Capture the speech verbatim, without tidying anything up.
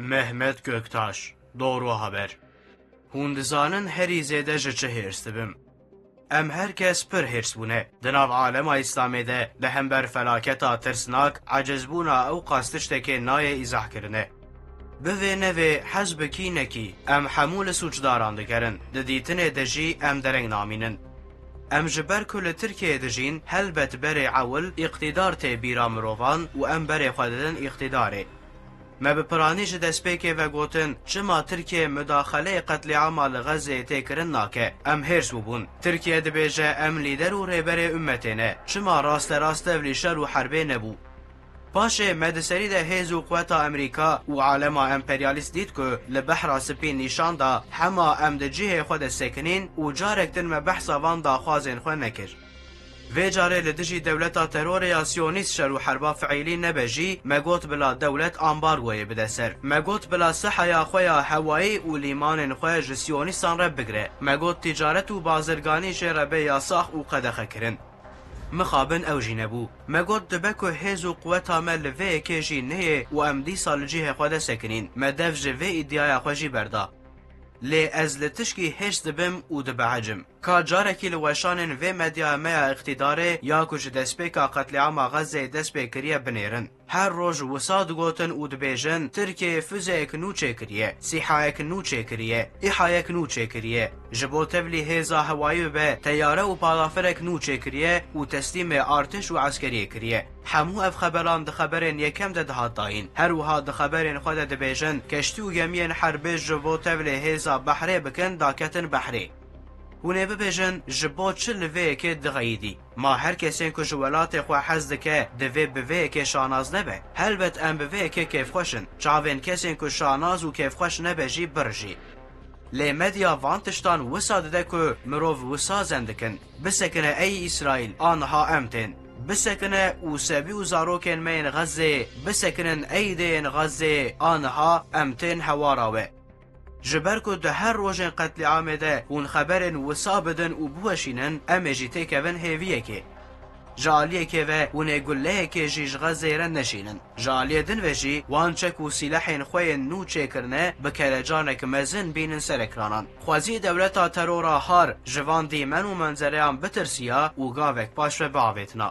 Mehmet Göktaş, Doğru Haber. Hûn dizanin herî zêde ji çi hêrs dibim? Em her kes pir hêrs bûne. Di nav alema Îslamê de li hember felaketa tirsnak, ecizbûna ew qas tiştekê nayê îzahkirine. Bivê nevê, hez bikî nekî, em hemû li sûcdaran digerin. Di dîtinê de jî em dereng namînin. Em ji ber ku li Tirkiyeyê dijîn, helbet berê ewil îqtîdar tê bîra mirovan û em berê xwe didin îqtîdarê. Me bi piranî ji destpêkê ve gotin, çima Tirkiye mudaxeleyê qetlîama li Xezeyê tê kirin nake? Em hêrs bûbûn. Tirkiye dibêje, em lîder û rêberê ummetê ne. Çima rasterast tevlî şer û herbê nebû? Paşê me di serî de hêz û quweta Amerîka û alema emperyalîst dît ku li Behra Spî nîşan da, hema em di cihê xwe de sekinîn û carek din me behsa van daxwazên xwe nekir. Vê carê li dijî dewleta terorê ya siyonîst şer û herba fiîlî nebe jî, me got bila dewlet ambargoyê bide ser. Me got bila sihaya xwe ya hewayî û lîmanên xwe ji siyonîstan re bigire. Me got tîcaret û bazirganî jê re bê yasax û qedexekirin. Mixabin ew jî nebû. Me got dibe ku hêz û quweta me li vê yekê jî neyê û em dîsa li cihê xwe de sekinîn. Me dev ji vê îdiaya xwe jî berda. Lê ez li tişkî hêrs dibim û dibehecim. Ka carekî li weşanên vê medyaya me ya îqtîdarê ya ku ji destpêka qetlîama Xezeyê dest pê kiriye binêrin. Her roj wisa digotin û dibêjin, Tirkiyeyê fuzeyek nû çêkiriye, sîhayek nû çêkiriye, îhayek nû çêkiriye. Ji bo tevlî hêza hewayî bibe, teyare û balafirek nû çêkiriye û teslîmê artêş û eskeriyê kiriye. Hemû ev xeberan di xeberên yekem de dihat dayîn. Her wiha di xeberên xwe de dibêjin, keştî û gemiyên herbê ji bo tevlê hêza behrê bikin, daketin behrê. Hûn ê bibêjin, ji bo çi li vê yekê dixeyidî? Ma her kesên ku ji welatê xwe hez dike, divê bi vê yekê şanaz nebe? Helbet em bi vê yekê kêfxweş in. Çavên kesên ku şanaz û kêfxweş nebe jî birijî. Lê medya van tiştan wisa dide ku mirov wisa zen dikin. Bisekine ey Îsraîl, aniha em tên. Bisekine û sebî û zarokên me yên Xezê, bisekinin ey dêyên Xezê, aniha em tên hewara we. Ji ber ku di her rojên qetlîamê de hûn xeberên wisa bidin û biweşînin, em ê jî têkevin hêviyekê. Ji aliyekê ve hûn ê guleyekê jî ji Xezeyê re neşînin. Ji aliyê din ve jî wan çek û sîlehên xwe yên nû çêkirine bi kelecanek mezin bînin ser ekranan. Xwezî dewleta terora har ji van dîmen û menzereyan bitirsiya û gavek paş ve biavêtina.